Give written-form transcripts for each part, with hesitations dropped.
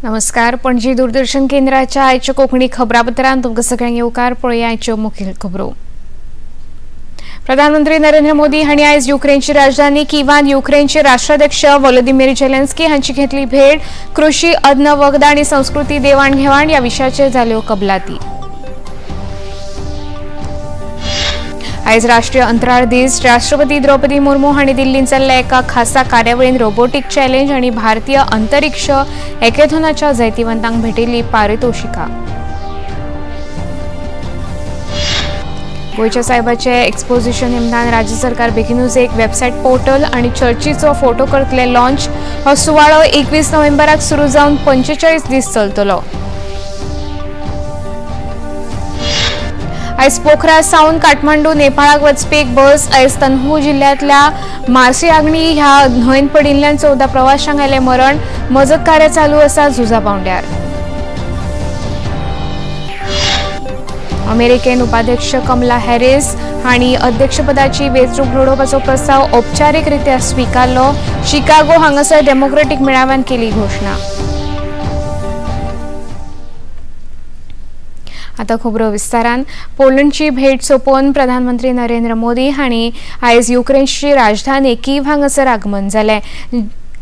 नमस्कार, पणजी दूरदर्शन केंद्राच्या आयच्या कोंकणी खबरापत्रांत तुमकां सगळ्यांक येवकार. पळोवया आयच्यो मुखेल खबरो. प्रधानमंत्री नरेंद्र मोदी हांणी आयज युक्रेनची राजधानी कीवान युक्रेनचे राष्ट्राध्यक्ष व्होलोदिमीर झेलेन्स्की हांची घेतली भेट. कृषी, अन्न, वखदां आनी संस्कृती देवाणघेवाण ह्या विशयाचेर जाल्यो कबलाती. आयज राष्ट्रीय अंतराळ दीस. राष्ट्रपती द्रौपदी मुर्मू हांणी दिल्लींत जाल्ल्या एका खासा कार्यावळीन रोबोटीक चॅलेंज आनी भारतीय अंतरिक्ष एकेथॉनाच्या जैतिवंतांक भेटिल्ली पारितोषिकां. गोंयच्या साहेबाचे एक्सपोजिशन निमतान राज्य सरकार बेगीनूच एक वेबसायट पोर्टल आनी चर्चीचो फोटो करतले लॉन्च. हो सुवाळो 21 नोव्हेंबराक सुरू जावन 45 दीस चलतलो. आयज पोखरा सावन काठमांडू नेपाळाक वचपी एक बस आयज तन्हू जिल्ह्यांतल्या मार्सीआग्नी ह्या न्हंयेंत पडिल्ल्यान 14 प्रवाशांक आयलें मरण. मजत कार्य चालू आसा झुजा पांवड्यार. अमेरिकेन उपाध्यक्ष कमला हॅरिस हांणी अध्यक्षपदाची वेंचणूक लढोवपाचो प्रस्ताव औपचारीकरित्या स्विकारलो. शिकागो हांगासर डेमोक्रेटीक मेळाव्यान केली घोशणा. आता खबरो विस्तारान. पोलंडची भेट सोंपोवन प्रधानमंत्री नरेंद्र मोदी हांणी आयज युक्रेनची राजधानी कीव हांगासर आगमन जालें.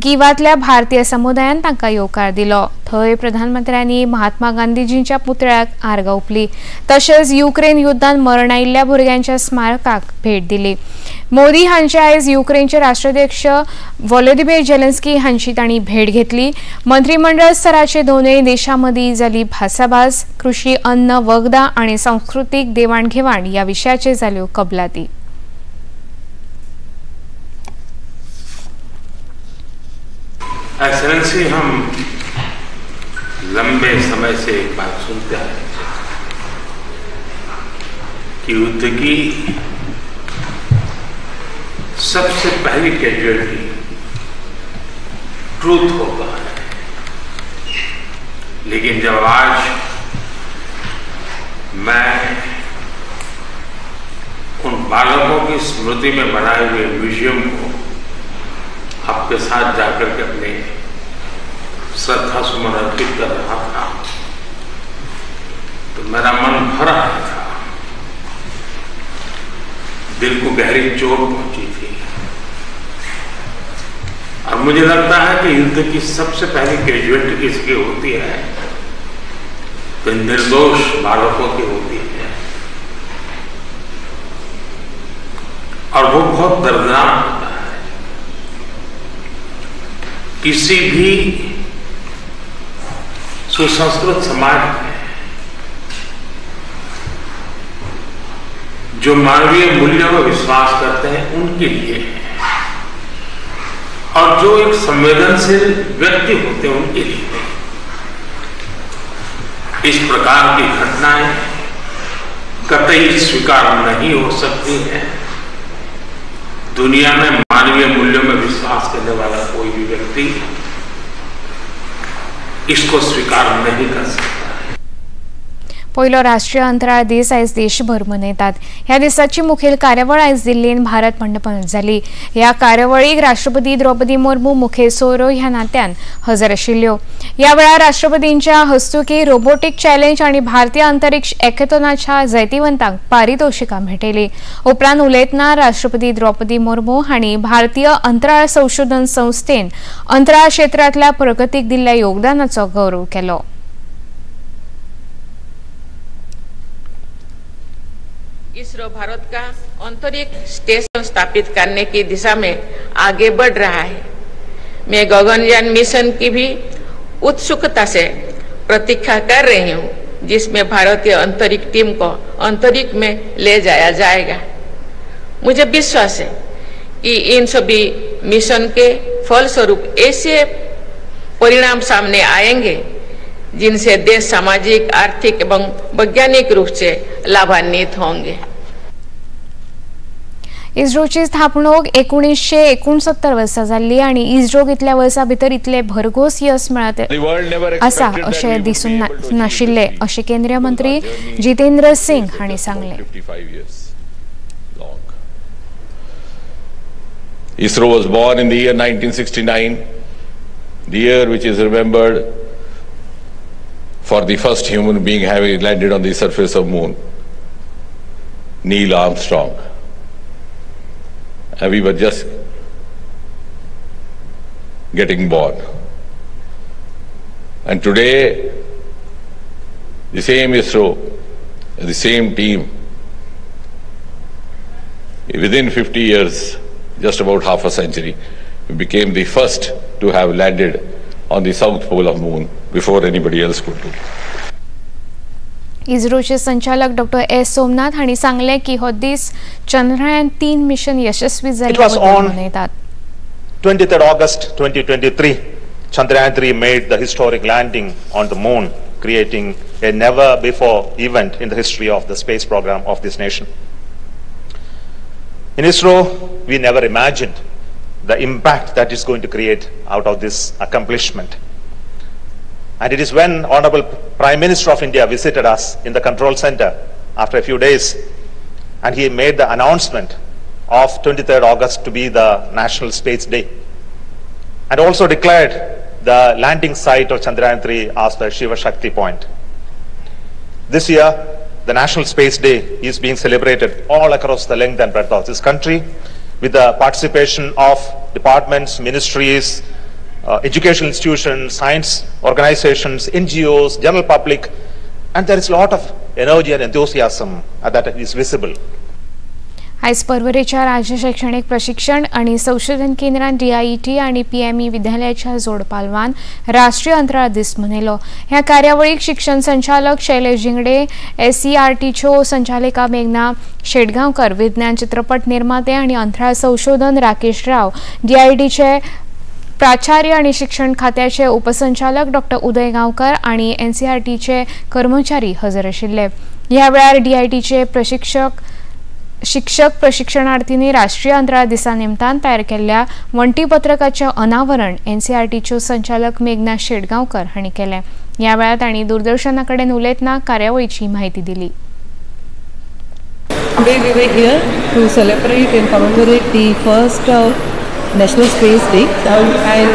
कीवांतल्या भारतीय समुदायान तांकां येवकार दिलो. थंय प्रधानमंत्र्यांनी महात्मा गांधीजींच्या पुतळ्याक आर्गां ओंपली. तशेंच युक्रेन युद्धान मरण आयिल्ल्या भुरग्यांच्या स्मारकाक भेट दिली. मोदी हांचे आयज युक्रेनचे राष्ट्राध्यक्ष व्होलोदिमीर झेलेन्स्की हांची तांणी भेट घेतली. मंत्रिमंडळ स्तराचे दोनूय देशां मदीं जाली भासाभास. कृषी, अन्न, वखदां आनी सांस्कृतीक देवाणघेवाण ह्या विशयाचेर जाल्यो कबलाती. एक्सलेंसी, हम लंबे समय से एक बात सुनते आए थे कि युद्ध की सबसे पहली कैजुअलिटी ट्रूथ होता है। लेकिन जब आज मैं उन बालकों की स्मृति में बनाए हुए म्यूजियम को आपके साथ जाकर के अपने श्रद्धा सुमन अर्पित कर रहा था तो मेरा मन भर आया था। दिल को गहरी चोट पहुंची थी और मुझे लगता है कि युद्ध की सबसे पहली कैजुअलिटी किसकी होती है तो निर्दोष बालकों की होती है और वो बहुत दर्दनाक होता है। किसी भी सुसंस्कृत समाज में जो मानवीय मूल्यों में विश्वास करते हैं उनके लिए और जो एक संवेदनशील व्यक्ति होते हैं उनके लिए इस प्रकार की घटनाएं कतई स्वीकार नहीं हो सकती हैं। दुनिया में मानवीय मूल्यों में विश्वास करने वाला कोई भी व्यक्ति इसको स्वीकार नहीं कर सकता। पयलो राष्ट्रीय अंतराळ दीस आयज देशभर मनयतात. ह्या दिसाची मुखेल कार्यावळ आयज दिल्लीन भारत मंडपांत जाली. ह्या कार्यावळीक राष्ट्रपती द्रौपदी मुर्मू मुखेल सोयरो ह्या नात्यान हजर आशिल्ल्यो. ह्या वेळार राष्ट्रपतींच्या हस्तुकी रोबोटीक चॅलेंज आनी भारतीय अंतरिक्ष एकेथॉनाच्या जैतिवंतांक पारितोषिकां भेटयली. उपरांत उलयतना राष्ट्रपती द्रौपदी मुर्मू हांणी भारतीय अंतराळ संशोधन संस्थेन अंतराळ क्षेत्रांतल्या प्रगतीक दिल्ल्या योगदानाचो गौरव केलो. इसरो भारत का अंतरिक्ष स्टेशन स्थापित करने की दिशा में आगे बढ़ रहा है। मैं गगनयान मिशन की भी उत्सुकता से प्रतीक्षा कर रही हूँ, जिसमें भारतीय अंतरिक्ष टीम को अंतरिक्ष में ले जाया जाएगा। मुझे विश्वास है कि इन सभी मिशन के फलस्वरूप ऐसे परिणाम सामने आएंगे जिनसे देश सामाजिक, आर्थिक एवं वैज्ञानिक रूप से लाभान्वित होंगे। इस्रोची स्थापणूक 1969 वर्सा जाल्ली आनी इस्रोक इतल्या वर्सां भितर इतले भरघोस यश मेळत आसा अशें दिसून नाशिल्लें अशें केंद्रीय मंत्री जितेंद्र सिंग हांणी सांगलें. ISRO was born in the year 1969, the year which is remembered for the first human being having landed on the surface of moon, Neil Armstrong. And we were just getting born. And today, the same ISRO, the same team, within 50 years, just about half a century, we became the first to have landed on the south pole of moon before anybody else could do. इस्रोचे संचालक doctor S Somnath हांणी सांगलें की हो दीस Chandrayaan 3 mission यशस्वी जाल्ले मनयतात. 23rd August 2023, Chandrayaan 3 made the historic landing on the moon, creating a never before event in the history of the space program of this nation. In ISRO, we never imagined the impact that is going to create out of this accomplishment. And it is when Honorable Prime Minister of India visited us in the control center after a few days, and he made the announcement of 23rd August to be the National Space Day, and also declared the landing site of Chandrayaan 3 as the Shiva Shakti Point. This year, the National Space Day is being celebrated all across the length and breadth of this country, with the participation of departments, ministries, educational institutions, science organizations, NGOs, general public, and there is a lot of energy and enthusiasm that is visible. आयज पर्वरेच्या राज्य शैक्षणिक प्रशिक्षण आणि संशोधन केंद्रान DIET आणि PME विद्यालयाच्या जोडपालवान राष्ट्रीय अंतराळ दीस मनयलो. ह्या कार्यावळीक शिक्षण संचालक शैलेश झिंगडे, SCERTच्यो संचालिका मेघना शेटगांवकर, विज्ञान चित्रपट निर्माते आणि अंतराळ संशोधन राकेश राव, DIETचे प्राचार्य आणि शिक्षण खात्याचे उपसंचालक डॉक्टर उदय गांवकर आणि NCERTचे कर्मचारी हजर आशिल्ले. ह्या वेळार DIETचे प्रशिक्षक शिक्षक प्रशिक्षणार्थींनी राष्ट्रीय अंतराळ दिसा निमतान तयार केल्ल्या वण्टीपत्रकाचें अनावरण NCERTच्यो संचालक मेघना शेटगांवकर हांणी केलें. ह्या वेळार तांणी दूरदर्शना कडेन उलयतना कार्यावळीची म्हायती दिली. Today we were here to celebrate and commemorate the first National Space Day, and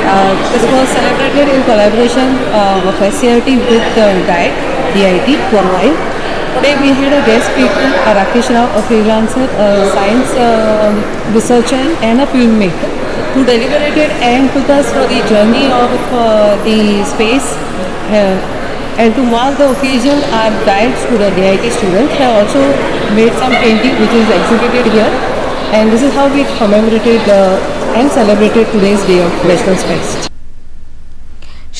this was celebrated in collaboration of SCERT with DIET combined. Today we had a guest speaker, Rakesh Rao, a freelancer, a science researcher and a filmmaker, who deliberated and took us for the journey of the space. And to mark the occasion, our DIET student, DIT students have also made some painting which is exhibited here. And this is how we commemorated and celebrated today's day of National Space.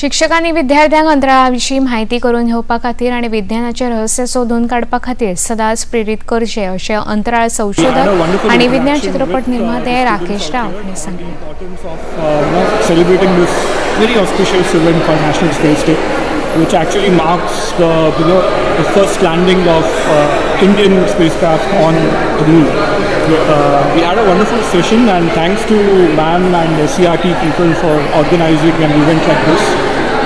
शिक्षकांनी विद्यार्थ्यांक अंतराळा विशीं म्हायती करून घेवपा खातीर आनी विज्ञानाचें रहस्य सोदून काडपा खातीर सदांच प्रेरीत करचें अशें अंतराळ संशोधक आनी विज्ञान चित्रपट निर्माते राकेश राव हांणी सांगलें. Celebrating this very auspicious event called National Space Day, which actually marks the the first landing of Indian spacecraft on the moon. We had a wonderful session, and thanks to ma'am and SCERT people for organizing an event like this,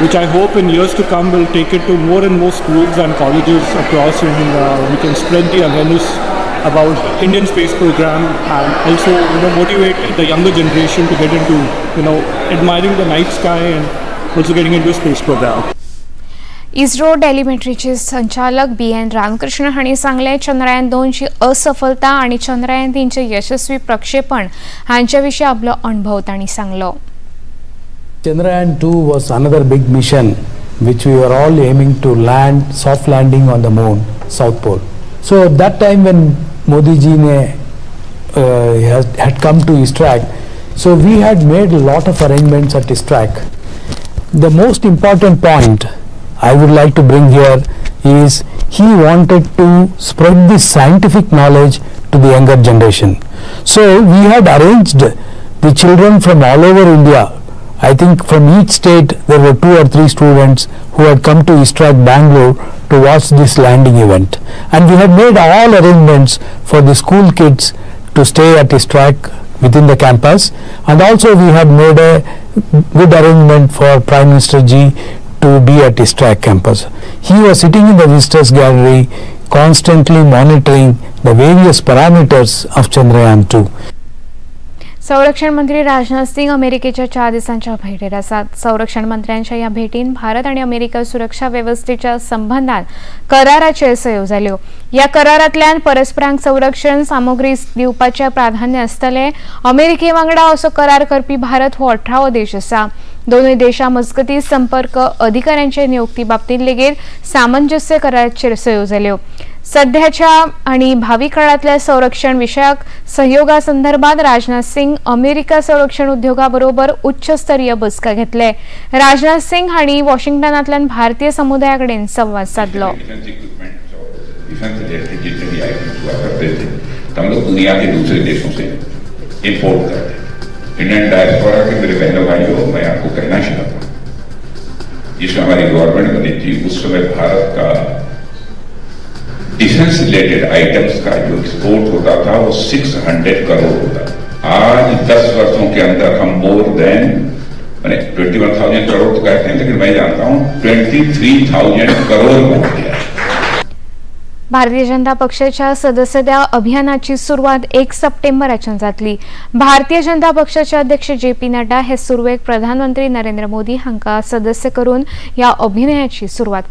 which I hope in years to come will take it to more and more schools and colleges across, and we can spread the awareness about Indian space program and also motivate the younger generation to get into admiring the night sky and also getting into space program. ISRO टेलिमेट्रीचे संचालक BN Ramakrishna हांणी सांगलें, चंद्रयान 2ची असफलता आनी चंद्रयान 3चें यशस्वी प्रक्षेपण हांचे विशीं आपलो अणभव तांणी सांगलो. Chandrayaan 2 was another big mission which we were all aiming to land, soft landing on the moon, South Pole. So at that time when Modi ji ne had come to ISTRAC, so we had made a lot of arrangements at ISTRAC. The most important point I would like to bring here is he wanted to spread this scientific knowledge to the younger generation. So we had arranged the children from all over India. I think from each state there were 2 or 3 students who had come to ISTRAC Bangalore to watch this landing event. And we had made all arrangements for the school kids to stay at ISTRAC within the campus, and also we had made a good arrangement for Prime Minister ji to be at ISTRAC campus. He was sitting in the visitors gallery constantly monitoring the various parameters of Chandrayaan 2. संरक्षण मंत्री राजनाथ सिंग अमेरिकेच्या 4 दिसांच्या भेटीर आसात। संरक्षण मंत्र्यांच्या ह्या भेटीन भारत आणि अमेरिका सुरक्षा वेवस्थेच्या संबंधात कराराचेर सयो जाल्यो। ह्या करारांतल्यान परस्परांक संरक्षण सामुग्री दिवपाचें प्राधान्य आसतलें। अमेरिके वांगडा असो करार करपी भारत हो 18वो देश आसा। दोनूय देशां मजगतीं संपर्क अधिकाऱ्यांचे नियुक्ती बाबतींत लेगीत सामंजस्य कराराचेर सयो जाल्यो। सध्याच्या आणि भावी काळातल्या संरक्षण विषयक सहयोगा संदर्भात राजनाथ सिंग अमेरिका संरक्षण उद्योगाबरोबर उच्चस्तरीय बसका घेतले। राजनाथ सिंग हांणी वॉशिंग्टनांतल्यान भारतीय समुदायाकडेन संवाद साधलो। हम लोग दुनिया के दूसरे देशों से इंपोर्ट करते हैं। इंडियन डायस्पोरा के मेरे बहनों भाइयों, मैं आपको कहना चाहता हूँ, जिसमें हमारी गवर्नमेंट बनी थी उस समय भारत का डिफेंस रिलेटेड आइटम्स का जो एक्सपोर्ट होता था वो 600 करोड़ होता था। आज 10 वर्षों के अंदर हम मोर देन मैंने 21,000 करोड़ तो कहते हैं, लेकिन मैं जानता हूँ 23,000 करोड़ पहुंच गया। भारतीय जनता पक्षाच्या सदस्यता अभियानाची सुरवात 1 सप्टेंबराच्यान जातली। भारतीय जनता पक्षाचे अध्यक्ष जे पी नड्डा हे सुरवेक प्रधानमंत्री नरेंद्र मोदी हांकां सदस्य करून ह्या अभियानाची सुरवात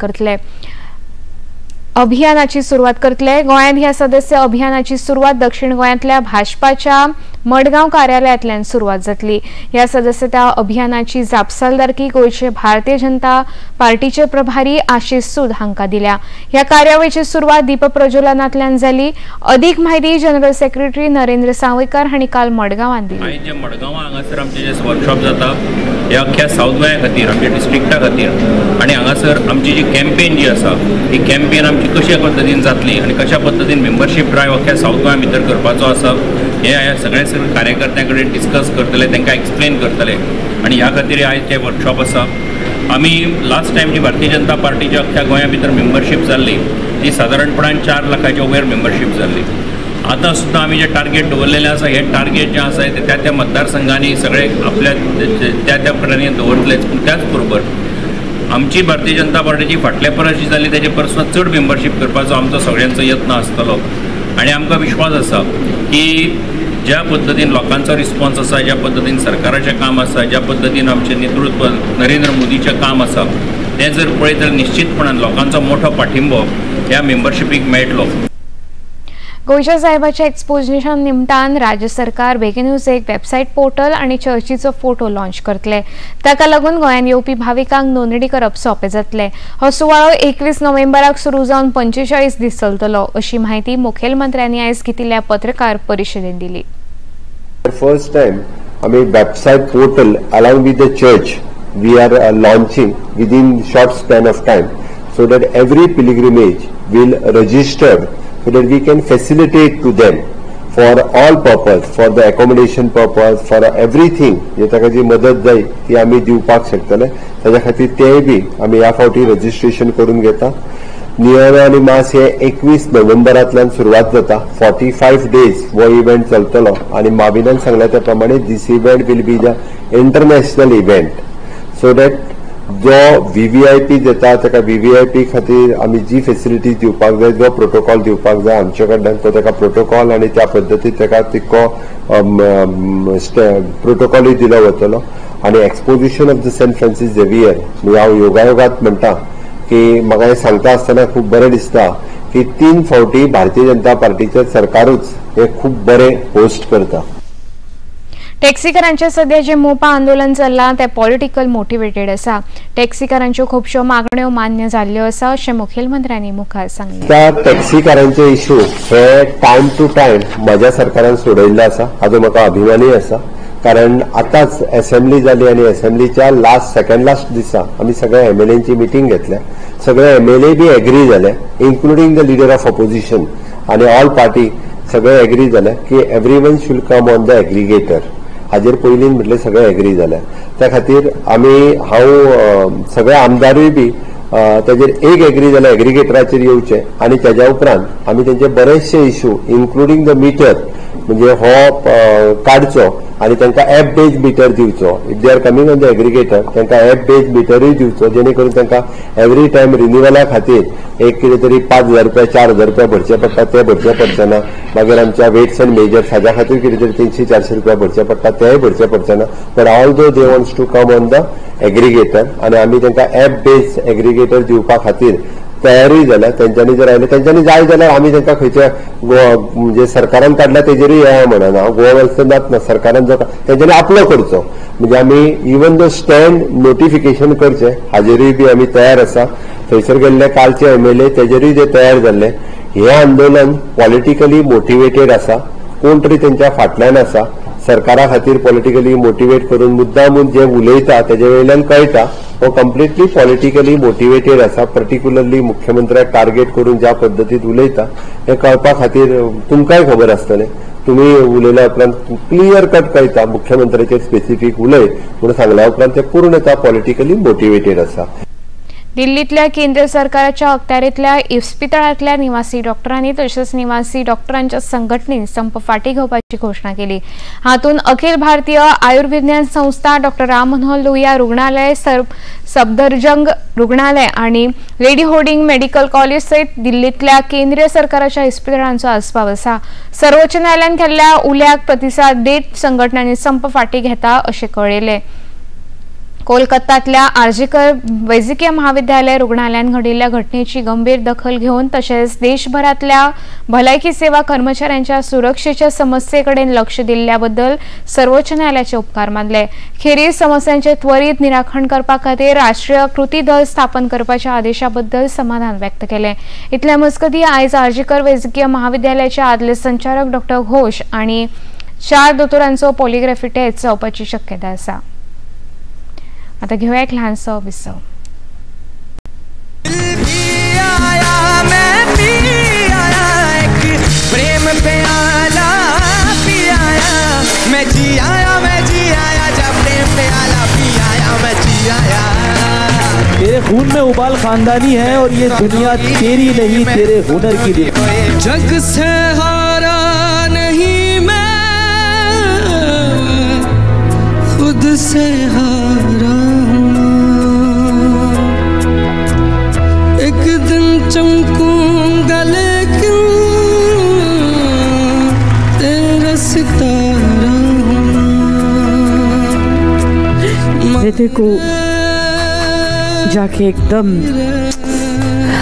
करतले। गोंयांत ह्या सदस्य अभियानाची सुरवात दक्षिण गोंयांतल्या भाजपाच्या मडगांव कार्यालयांतल्यान सुरवात जातली। ह्या सदस्यता अभियानाची जापसालदारकी गोंयचे भारतीय जनता पार्टीचे प्रभारी आशिष सूद हांकां दिल्या। ह्या कार्यावळीची सुरवात दीपप्रज्वलनांतल्यान जाली। अधिक माहिती जनरल सेक्रेटरी नरेंद्र सावयकार हांणी काल मडगांवांत दिली। आयज जे मडगांवां हांगासर आमचें जे वर्कशॉप जाता हे अख्ख्या सावथ गोंया खातीर, आमच्या डिस्ट्रिक्टा खातीर आनी हांगासर आमची जी कॅम्पेन जी आसा ही कॅम्पेन आमची कशा पद्दतीन जातली आनी कशा पद्दतीन मेंबरशीप ड्रायव्ह अख्ख्या सावथ गोंया भितर करपाचो आसा हे ह्या सगळ्या सगळे कार्यकर्त्यां कडेन डिस्कस करतले, तांकां एक्सप्लेन करतले आनी ह्या खातीर आयज ते वर्कशॉप आसा। आमी लास्ट टायम जी भारतीय जनता पार्टीच्या अख्ख्या गोंया भितर मेंबरशीप जाल्ली ती सादारणपणान 4 लाखाच्या वयर मेंबरशीप जाल्ली। आतां सुद्दां आमी जे टार्गेट दवरलेलें आसा हे टार्गेट जें आसा तें त्या त्या मतदारसंघांनी सगळे आपल्या त्या त्या प्रमाणे दवरतलेच, पूण त्याच बरोबर आमची भारतीय जनता पार्टीची फाटल्या परस जी जाली तेजे परस चड मेंबरशीप करपाचो आमचो सगळ्यांचो यत्न आसतलो आनी आमकां विश्वास आसा की ज्या पद्दतीन लोकांचो रिस्पॉन्स आसा, ज्या पद्दतीन सरकाराचें काम आसा, ज्या पद्दतीन आमचें नेतृत्व नरेंद्र मोदीचें काम आसा तें जर पळयत जाल्यार निश्चितपणान लोकांचो मोठो पाठिंबो ह्या मेंबरशिपीक मेळटलो। गोंयच्या साहेबाच्या एक्सपोजिशन निमतान राज्य सरकार बेगिनूच एक वेबसायट पोर्टल आणि चर्चीचो फोटो लॉन्च करतले। ताका लागून गोंयांत येवपी भाविकांक नोंदणी करप सोंपें जातलें। हो सुवाळो 21 नोव्हेंबराक सुरू जावन 45 दीस चलतलो अशी माहिती मुखेलमंत्र्यांनी आयज घेतिल्ल्या पत्रकार परिशदेंत दिली। फर्स्ट टायम आमी website portal along with the church we are launching within short span of time so that every pilgrimage will register so that we can facilitate to them for all purpose, for the accommodation purpose, for everything जे ताका जी मदत जाय ती आमी दिवपाक शकतले। ताज्या खातीर तेय बी आमी ह्या फावटी रजिस्ट्रेशन करून घेता। नियम आनी मास हे 21 नोव्हेंबरांतल्यान सुरवात जाता। 45 डेज हो इव्हेंट चलतलो आनी माविनान सांगला त्या प्रमाणे this event will be the international event so that जो VVIP येता ताका VVIP खातीर आमी जी फेसिलिटी दिवपाक जाय, जो प्रोटोकॉल दिवपाक जाय आमचे कडल्यान तो ताका प्रोटोकॉल आनी त्या पद्दतीन ताका तितको प्रोटोकॉलूय दिलो वतलो। आनी exposition of the Saint Francis Xavier, हांव योगायोगात म्हणटा की म्हाका हें सांगता आसतना खूब बरें दिसता की 3 फावटी भारतीय जनता पार्टीचें सरकारूच हें खूब बरें होस्ट करता। टॅक्सीकारांचे सध्या जे मोपा आंदोलन चल्लां तें पॉलिटिकल मोटिवेटेड आसा। टॅक्सीकारांच्यो खुबश्यो मागण्यो मान्य जाल्ल्यो आसा अशें मुखेलमंत्र्यांनी मुखार सांगलें। त्या टॅक्सीकारांचे इशू हे टायम टू टायम म्हज्या सरकारान सोडयल्ले आसा, हाजो म्हाका अभिमानूय आसा। कारण आतांच एसेंब्ली जाली आनी एसेंब्लीच्या लास्ट सेकंड लास्ट दिसा आमी सगळ्या एमएलएंची मिटींग घेतल्या, सगळे एमएलए बी एग्री जाले including the leader of opposition आनी ऑल पार्टी सगळे एग्री जाले की everyone should come on the aggregator. हाजेर पयलीं म्हटलें सगळे एग्री जाले। त्या खातीर आमी हांव सगळे आमदारूय बी ताजेर एक एग्री जाले एग्रीगेटराचेर येवचे आनी तेज्या उपरांत आमी तेंचे बरेचशे इशू इन्क्लुडींग the metre म्हणजे हो काडचो आनी तांकां एप बेज मिटर दिवचो. If they are coming on the aggregator तांकां एप बेज मिटरूय दिवचो, जेणे करून तांकां एवरी टायम रिन्युअला खातीर एक कितें तरी 5,000 रुपया 4,000 रुपया भरचे पडटा, ते भरचे पडचे ना. मागीर आमच्या वेट्स अँड मेजर्स हाज्या खातीर कितें तरी 300-400 रुपया भरचे पडटा, तेय भरचे पडचे ना. But although they wants to come on the aggregator आनी आमी तांकां एप बेज एग्रीगेटर दिवपा खातीर तयारूय जाल्या. तेंच्यांनी जर आयले तेंच्यांनी जाय जाल्यार आमी तांकां खंयच्या म्हणजे सरकारान काडल्या तेजेरूय हें म्हणना, हांव गोवा वेलसनात ना, सरकारान जो तेंच्यांनी आपलो करचो. म्हणजे आमी इवन दो स्टँड नोटिफिकेशन करचें हाजेरूय बी आमी तयार आसा. थंयसर गेल्ले कालचे MLA तेजेरूय ते तयार जाल्ले. हें आंदोलन पॉलिटिकली मोटिवेटेड आसा, कोण तरी तेंच्या फाटल्यान आसा. सरकारा खातीर पॉलिटिकली मोटिवेट करून मुद्दामून जे उलयता तेजे वयल्यान कळटा हो कंप्लिटली पॉलिटिकली मोटिवेटेड आसा. पर्टिक्युलरली मुख्यमंत्र्याक टार्गेट करून ज्या पद्दतीत उलयता हें कळपा खातीर तुमकांय खबर आसतलें. तुमी उलयल्या उपरांत क्लियर कट कळटा मुख्यमंत्र्याचेर स्पेसिफीक उलय म्हणून सांगल्या उपरांत ते पूर्णता पॉलिटिकली मोटिवेटेड आसा. दिल्लीतल्या केंद्र सरकाराच्या अखत्यारीतल्या इस्पितळांतल्या निवासी डॉक्टरांनी तशेंच निवासी डॉक्टरांच्या संघटनेन संप फाटी घेवपाची घोशणा केली. हातूंत अखिल भारतीय आयुर्विज्ञान संस्था, डॉक्टर राम मनोहर लोहिया रुग्णालय, सफदरजंग रुग्णालय आनी लेडी होर्डिंग मेडिकल कॉलेज सयत दिल्लीतल्या केंद्रीय सरकाराच्या इस्पितळांचो आस्पाव आसा. सर्वोच्च न्यायालयान केल्ल्या उल्याक प्रतिसाद देत संघटनांनी संप फाटी घेता अशें कळयलें. कोलकातातल्या आरजीकर वैजकीय महाविद्यालय रुग्णालयात घडिल्ल्या घटनेची गंभीर दखल घेवन तशेंच देशभरातल्या भलायकी सेवा कर्मचाऱ्यांच्या सुरक्षेच्या समस्येकडेन लक्ष दिल्ल्याबद्दल सर्वोच्च न्यायालयाचे उपकार मानले. खेरीज समस्यांचे त्वरित निराकरण करपा खातीर राष्ट्रीय कृती दल स्थापन करपाच्या आदेशाबद्दल समाधान व्यक्त केले. इतल्या मजगतीं आयज आरजीकर वैजकीय महाविद्यालयाचे आदले संचालक डॉक्टर घोष आनी 4 दोतोरांचो पॉलिग्राफी टेस्ट जावपाची शक्यता आसा. आता घेऊया एक लहानसो विसव. प्रेम प्याला पियाया मैं जी आया जब प्रेम प्याला पियाया मैं जी आया. तेरे खून में उबाल खानदानी है और ये दुनिया तेरी नहीं तेरे हुनर की दुनिया. जग से हारा नहीं मैं खुद से हारा हूँ, एक दिन चमकूंगा लेकिन तेरा सितारा हूँ. हृदय को जाके एकदम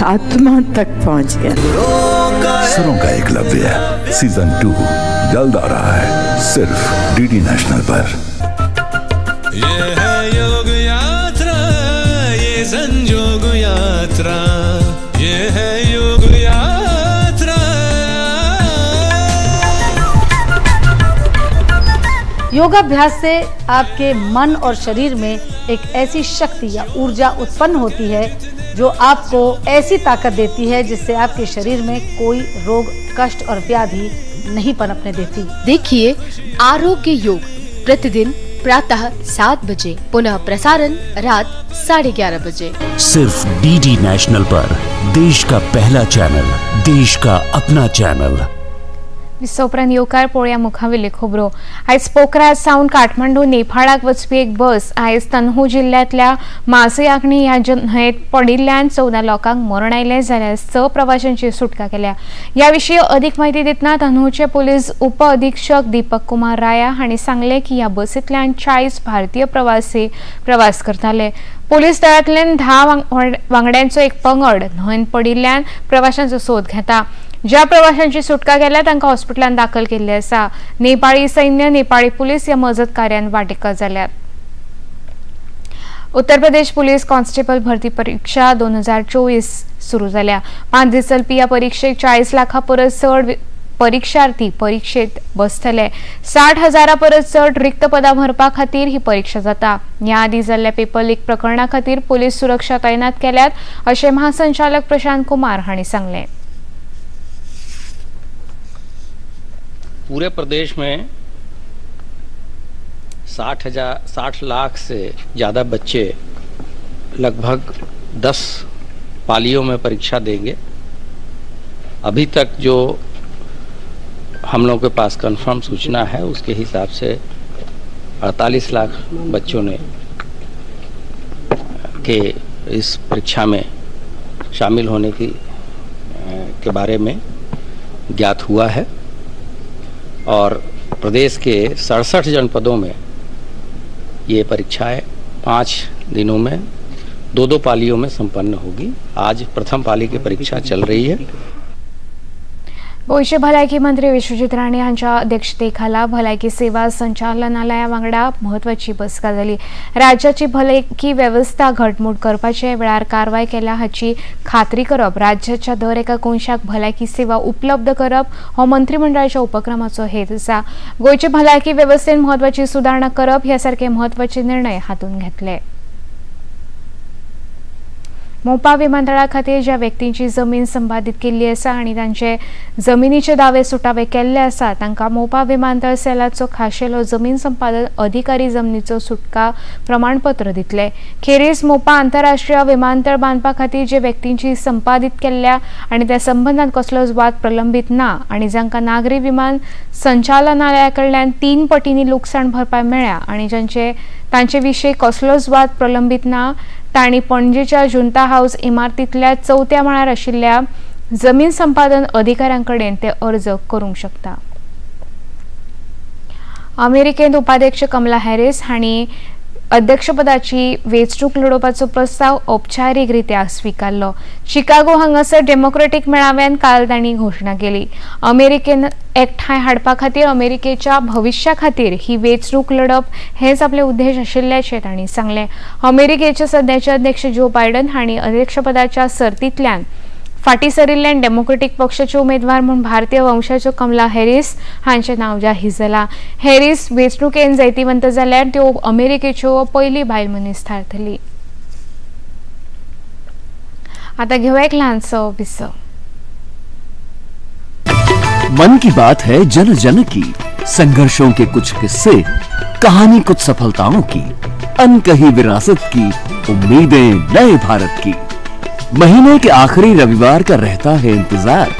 आत्मा तक पहुंच गया. सुरों का एकलव्य सीजन 2 जल्द आ रहा है सिर्फ डीडी नेशनल पर. ये है योग यात्रा, ये संजोग यात्रा, ये है योग यात्रा. योगाभ्यास से आपके मन और शरीर में एक ऐसी शक्ति या ऊर्जा उत्पन्न होती है जो आपको ऐसी ताकत देती है जिससे आपके शरीर में कोई रोग, कष्ट और व्याधि नहीं पनपने देती। देखिए आरोग्य योग प्रतिदिन प्रातः 7 बजे, पुनः प्रसारण रात 11:30 बजे, सिर्फ डीडी नेशनल पर, देश का पहला चैनल, देश का अपना चैनल। विसव येवकार पळोवया मुखावेल्यो खबरो। आयज पोखरा सावन काठमांडू नेपाळाक वचपी एक बस आयज तनहू जिल्ल्यांतल्या मासयाकणी ह्या न्हंयेत पडिल्ल्यान 14 लोकांक मरण आयलें जाल्यार 6 प्रवाशांची सुटका केल्या। ह्या विशीं अदीक म्हायती दितना तनहूचे पुलीस उप अधीक्षक दीपक कुमार राया हांणी सांगलें की ह्या बसींतल्यान 40 भारतीय प्रवासी प्रवास करताले। पुलीस दळांतल्यान 10 वांगड्यांचो एक पंगड न्हंयेत पडिल्ल्यान प्रवाशांचो सोद घेता। ज्या प्रवाशांची सुटका केल्या तांकां हॉस्पिटलांत दाखल केल्ले आसा। नेपाळी सैन्य, नेपाळी पुलीस ह्या मजत कार्यान वांटेकार जाल्यात। उत्तर प्रदेश पुलीस कॉन्स्टेबल भरती परीक्षा 2024 सुरू जाल्या। 5 दीस चलपी ह्या परीक्षेक 40 लाखां परस चड परीक्षार्थी परीक्षेत बसतले। 60,000 परस चड रिक्त पदां भरपा खातीर ही परीक्षा जाता। ह्या आदीं जाल्ल्या पेपर लीक प्रकरणा खातीर पुलीस सुरक्षा तैनात केल्यात अशें महासंचालक प्रशांत कुमार हांणी सांगलें। पूरे प्रदेश में 60 लाख से ज़्यादा बच्चे लगभग 10 पालियों में परीक्षा देंगे। अभी तक जो हम लोगों के पास कंफर्म सूचना है उसके हिसाब से 48 लाख बच्चों ने के इस परीक्षा में शामिल होने की के बारे में ज्ञात हुआ है और प्रदेश के 67 जनपदों में ये परीक्षाएं 5 दिनों में 2-2 पालियों में संपन्न होगी। आज प्रथम पाली की परीक्षा चल रही है। गोंयचे भलायकी मंत्री विश्वजीत राणे हांच्या अध्यक्षतेखाला भलायकी सेवा संचालनालया वांगडा म्हत्वाची बसका जाली। राज्याची भलायकी वेवस्था घटमूट करपाचे वेळार कारवाय केल्या हाची खात्री करप, राज्याच्या दर एका कोनशाक भलायकी सेवा उपलब्ध करप हो मंत्रिमंडळाच्या उपक्रमाचो हेत आसा। गोंयचे भलायकी वेवस्थेन म्हत्वाची सुदारणा करप ह्या सारखे म्हत्वाचे निर्णय हातूंत घेतले। मोपा विमानतळा खातीर ज्या व्यक्तींची जमीन संपादीत केल्ली आसा आनी तांचे जमिनीचे दावे सुटावे केल्ले आसा तांकां मोपा विमानतळ सेलाचो खाशेलो जमीन संपादन अधिकारी जमनीचो सुटका प्रमाणपत्र दितले। खेरीज मोपा आंतरराष्ट्रीय विमानतळ बांदपा खातीर जे व्यक्तींची संपादीत केल्ल्या आनी त्या संबंदान कसलोच वाद प्रलंबीत ना आनी जांकां नागरी विमान संचालनालया कडल्यान 3 पटींनी लुकसाण भरपाय मेळ्ळ्या आनी जांचे तांचे विशीं कसलोच वाद प्रलंबीत ना तांणी पणजेच्या जुंता हाऊस इमारतींतल्या 4थ्या माळ्यार आशिल्ल्या जमीन संपादन अधिकाऱ्यांकडेन ते अर्ज करूंक शकता। अमेरिकेंत उपाध्यक्ष कमला हॅरिस हांणी अध्यक्षपदाची वेंचणूक लडोवपाचो प्रस्ताव औपचारीकरित्या स्विकारलो। शिकागो हांगासर डेमोक्रेटीक मेळाव्यान काल तांणी घोशणा केली। अमेरिकेन एकठांय हाडपा खातीर अमेरिकेच्या भविश्या खातीर ही वेंचणूक लडप हेच आपले उद्देश आशिल्ल्याचें तांणी सांगलें। अमेरिकेचे सध्याचे अध्यक्ष जो बायडन हांणी अध्यक्षपदाच्या सर्तींतल्यान फाटीं सरिल्ल्यान डेमोक्रेटीक पक्षाचे उमेदवार म्हूण भारतीय वंशाच्यो कमला हॅरिस हांचें नांव जाहीर जालां। हॅरिस वेंचणुकेन जैतिवंत जाल्यार त्यो अमेरिकेच्यो पयली बायल मनीस थारतली। आतां घेवया एक ल्हानसो विसव। मन की बात है जन जन की, संघर्षों के कुछ किस्से, कहानी कुछ सफलताओं की, अनकही विरासत की, उम्मीदें नए भारत की। महीने के आखिरी रविवार का रहता है इंतजार।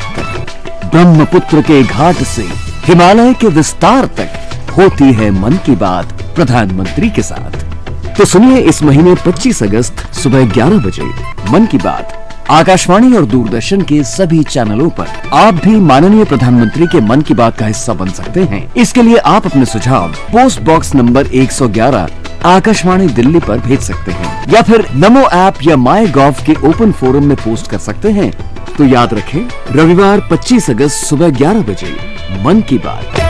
ब्रह्मपुत्र के घाट से हिमालय के विस्तार तक होती है मन की बात प्रधानमंत्री के साथ। तो सुनिए इस महीने 25 अगस्त सुबह 11 बजे मन की बात आकाशवाणी और दूरदर्शन के सभी चैनलों पर। आप भी माननीय प्रधानमंत्री के मन की बात का हिस्सा बन सकते हैं। इसके लिए आप अपने सुझाव post box number 111 Akashvani Delhi पर भेज सकते हैं या फिर नमो ऐप या माई गॉव के ओपन फोरम में पोस्ट कर सकते हैं। तो याद रखें, रविवार 25 अगस्त सुबह 11 बजे मन की बात।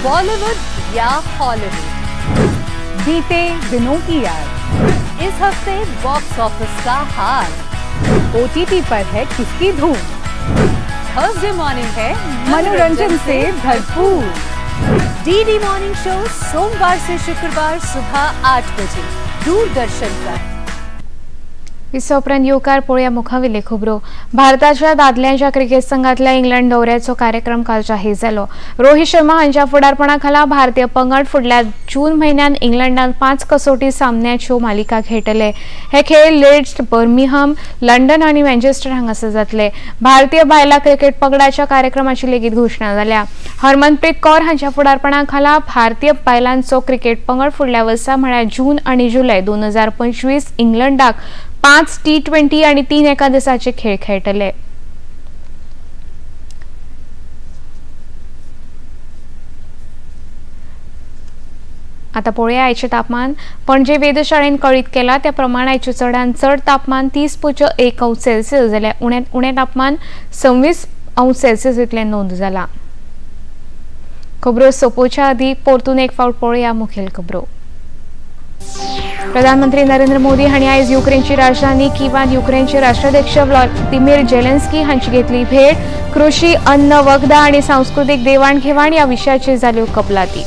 बॉलीवुड या हॉलीवुड, बीते दिनों की याद, इस हफ्ते बॉक्स ऑफिस का हाल, ओटीटी पर है किसकी धूम, थर्सडे मॉर्निंग है मनोरंजन से भरपूर, डीडी मॉर्निंग शो सोमवार से शुक्रवार सुबह 8 बजे दूरदर्शन पर। इस उपरांत येवकार पळोवया मुखावेले खबरो। भारताच्या दादल्यांच्या क्रिकेट संघातल्या इंग्लंड दौऱ्याचो कार्यक्रम काल जाहीर जालो। रोहित शर्मा हांच्या फुडारपणा खाला भारतीय पंगड फुडल्या जून म्हयन्यान इंग्लंडान 5 कसोटी सामन्याच्यो मालिका खेळटले। हे खेळ लीड्स, बर्मिंगहम, लंडन आनी मँचेस्टर हांगासर जातले। भारतीय बायलां क्रिकेट पंगडाच्या कार्यक्रमाची लेगीत घोशणा जाल्या। हरमनप्रीत कौर हांच्या फुडारपणा खाला भारतीय बायलांचो क्रिकेट पंगड फुडल्या वर्सा म्हळ्यार जून आनी जुलय 2025 इंग्लंडाक 5 T20 आणि 3 एकादशाचे खेळ खेळटले। आता पळोवया आयचें तापमान। पणजे वेधशाळेन कळीत केला त्या प्रमाण आयचें चडांत चड तापमान 30.1 अंश सेल्सियस जाल्यार उण्यांत उणें तापमान 26 अंश सेल्सियस इतलें नोंद जाला। खबरो सोंपोवच्या आदीं परतून एक फावट पळोवया मुखेल खबरो। प्रधानमंत्री नरेंद्र मोदी हांणी आयज युक्रेनची राजधानी कीवान युक्रेनचे राष्ट्राध्यक्ष व्लादिमीर जेलेन्स्की हांची घेतली भेट। कृषी, अन्न, वखदां आनी सांस्कृतीक देवाणघेवाण ह्या विशयाचेर जाल्यो कबलाती।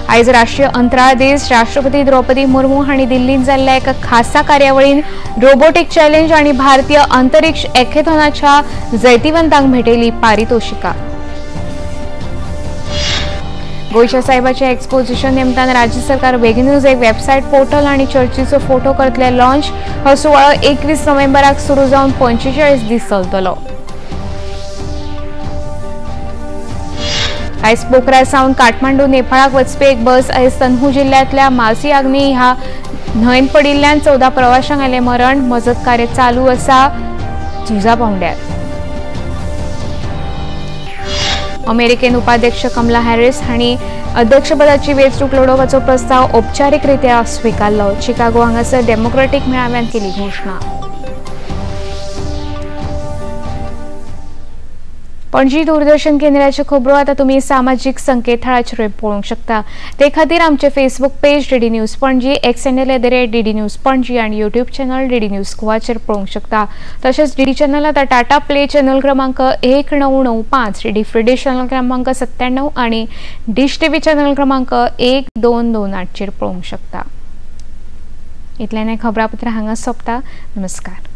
आयज राष्ट्रीय अंतराळ दीस। राष्ट्रपती द्रौपदी मुर्मू हांणी दिल्लींत जाल्ल्या एका खासा कार्यावळीन रोबोटीक चॅलेंज आनी भारतीय अंतरिक्ष एक्केथॉनाच्या जैतिवंतांक भेटयली पारितोषिकां। गोंयच्या साहेबाच्या एक्सपोजिशन निमतान राज्य सरकार बेगीनूच एक वेबसायट पोर्टल आनी चर्चीचो फोटो करतले लॉन्च। हो सुवाळो 21 नोव्हेंबराक सुरू जावन 45 दीस चलतलो। आयज पोखरा सावन काठमांडू नेपाळाक वचपी एक बस आयज तन्हू जिल्ल्यांतल्या मासी आग्नी ह्या न्हंयेंत पडिल्ल्यान 14 प्रवाशांक आयलें मरण। मजत कार्य चालू आसा झुजा पावंड्यार। अमेरिकेन उपाध्यक्ष कमला हॅरिस हांणी अध्यक्षपदाची वेंचणूक लढोवपाचो प्रस्ताव औपचारीकरित्या स्विकारलो। चिकागो हांगासर डेमोक्रॅटिक मेळाव्यान केली घोशणा। पणजी दूरदर्शन केंद्राच्यो खबरो आतां तुमी सामाजीक संकेतथळाचेर पळोवंक शकता। ते खातीर आमचे Facebook page DD news Panaji, X handle @DD news Panaji आनी यूट्यूब चॅनल डीडी न्यूज गोवाचेर पळोवंक शकता। तशेंच डीडी चॅनल आतां टाटा प्ले चॅनल क्रमांक 1995, डीडी फ्री डिश चॅनल क्रमांक 97 आनी डिश टीव्ही चॅनल क्रमांक 1228 चेर पळोवंक शकता। इतल्यान खबरापत्र हांगा सोंपता। नमस्कार।